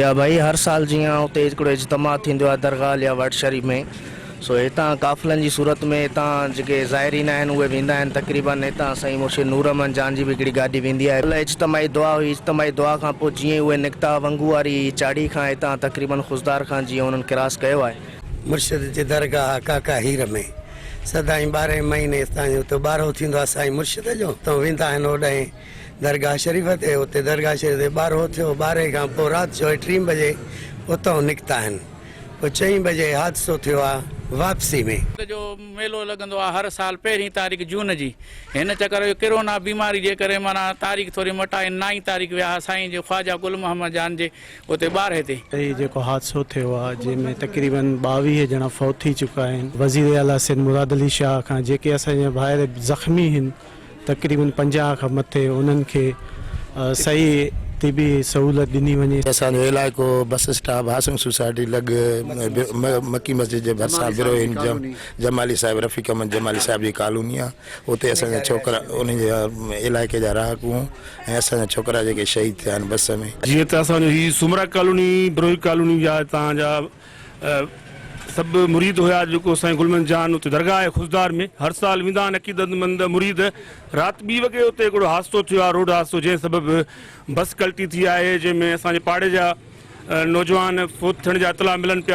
يا ڀائي هر سال جيئن اتي هڪڙو اجتماع ٿيندو آهي درگاهه اليا وٽ شريف ۾ سو هتان قافلن جي صورت ۾ هتان جيڪي زائرين آهن اهي ويندا آهن تقريبن هتان سائين مرشد نور احمد جان جي به هڪڙي گاڏي ويندي آهي ڪلهه اجتماعي دعا هئي اجتماعي دعا کان پوء جيئن ئي اهي نڪتا ونگو واري چاڙهي کان هتان تقريبن خضدار کان جيئن انهن ڪراس ڪيو آهي. مرشد جي درگاهه ڪاڪا هير ۾ سدائين ٻارهين مهيني تائين اتي ٻارهو ٿيندو آهي سائين مرشد جو اتان ويندا آهن اوڏانهن درگاهه شريف تي، اتي درگاهه شريف تي ٻارهو ٿيو، ٻارهين کان پوء رات جو ٽين بجي اتان نڪتا آهن، پوء چئين بجي حادثو ٿيو آ واپسي ۾. جو ميلو لڳندو آ هر سال پهرين تاريخ جون جي هن چڪر جو ڪرونا بيماري جي ڪري معنيٰ تاريخ ٿوري مٽائي نائين تاريخ ويا ها سائين جي خواجه گل محمد جان جي اتي ٻارهين تي. هي جيڪو حادثو ٿيو آ جنهن ۾ تقريبن 22 ڄڻا فوت ٿي چڪا آهن وزير اعليٰ سيد مراد علي شاهه کان جيڪي اسان جا ڀائر زخمي هن تقريبن 50 کان مٿي انهن کي صحيح طبي سهولت ڏني وڃي. اسان جو علائقو بس اسٽاپ هاسنگ سوسائٽي لڳ مڪي مسجد جي ڀرسان بروهين جمالي صاحب رفيق احمد جمالي صاحب جي ڪالوني آ اتي اسان جا ڇوڪرا انهي جي علائقي جا رهاڪو ۽ اسان جا ڇوڪرا جيڪي شهيد ٿيا آهن بس ۾. جيئن ته اسان جو هي سومرا ڪالوني بروهي ڪالوني جا هتان جا سڀ مريد هيا جيڪو سائين گل محمد جان اتي درگاهه آهي خضدار ۾ هر سال ويندا آهن عقيدتمند مريد رات ٻي وڳي اتي هڪڙو حادثو ٿيو آهي روڊ حادثو جنهن سبب بس ڪلٽي ٿي آهي جنهن ۾ اسان جي پاڙي جا نوجوان فوت ٿيڻ جا اطلاع ملن پيا.